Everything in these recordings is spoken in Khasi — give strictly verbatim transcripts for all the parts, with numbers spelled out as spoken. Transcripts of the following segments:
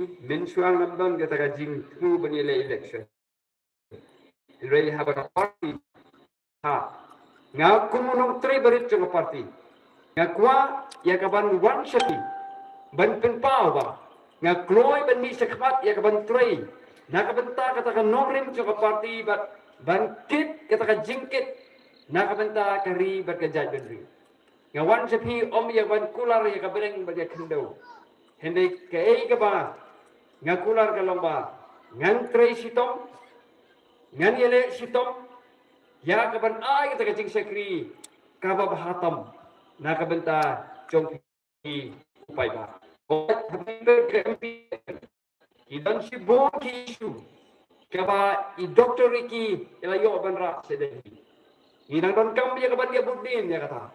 mynshuwa ngam don kata ka jingthmu ban ïaleh election. Hynrei haba ka party, ha, nga kum u nongtrei barit jong ka party, nga kwah ïa ka ban wan sha phi ban pynpaw ba nga kloi ban mih shakhmat ïa ka ban trei na ka bynta kata ka nongrim jong ka party bad ban kit kata ka jingkit na ka bynta ka ri bad ka jaitbynriew. Nga wan sha phi ym ïa ban kular ïa ka bneng bad ïa ka khyndew. Hynrei kaei kaba nga kular ka long ba ngan trei shitom, ngan ïaleh shitom ïa ka ban ai kata ka jingshakri kaba bha tam na ka bynta jong phi u paidbah. Ki don shibun ki issue kaba i Doctor Ricky i la ïoh ban rah sha Delhi. Ngi nang donkam ïa ka ban ïa bud dien ïa kata.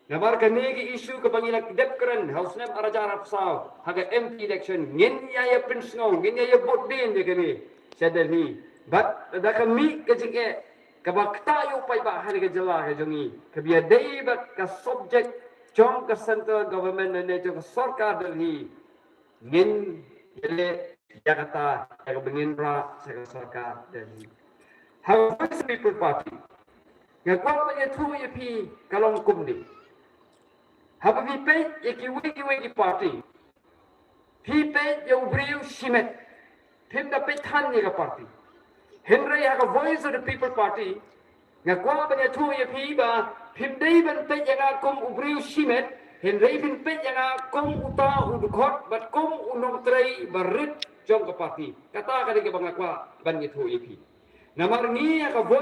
Namar kane ka issue kaba ngi la dep kren ha u snem ar hajar arphew saw ha ka M P election ngin ïa ïa pynsngew, ngin ïa ïa bud dien ïa kane sha Delhi. Bad da ka mih ka jingeh kaba ktah ïa u paidbah ha ka jylla ka jong ngi kaba ïadei bad ka subject jong ka central government ne jong ka sorkar Delhi. Ngin ïaleh ïa kata ïa kaba ngin rah sha ka sorkar Delhi. Ha ka Voice of People Party nga kwah ban ïathuh ïa phi ka long kumne. Haba phi peit ïa kiwei kiwei ki party, phi peit ïa u briew shimet, phim da peit than ïa ka party. Hynrei ha ka Voice of the People Party nga kwah ban ïathuh ïa phi ba phim dei ban peit ïa nga kum u briew shimet, hynrei phin peit ïa nga kum uta u dkhot bad kum u nongtrei barit jong ka party. Kata ka dei kaba nga kwah ban ïathuh ïa phi. Namar ngi ha ka Voice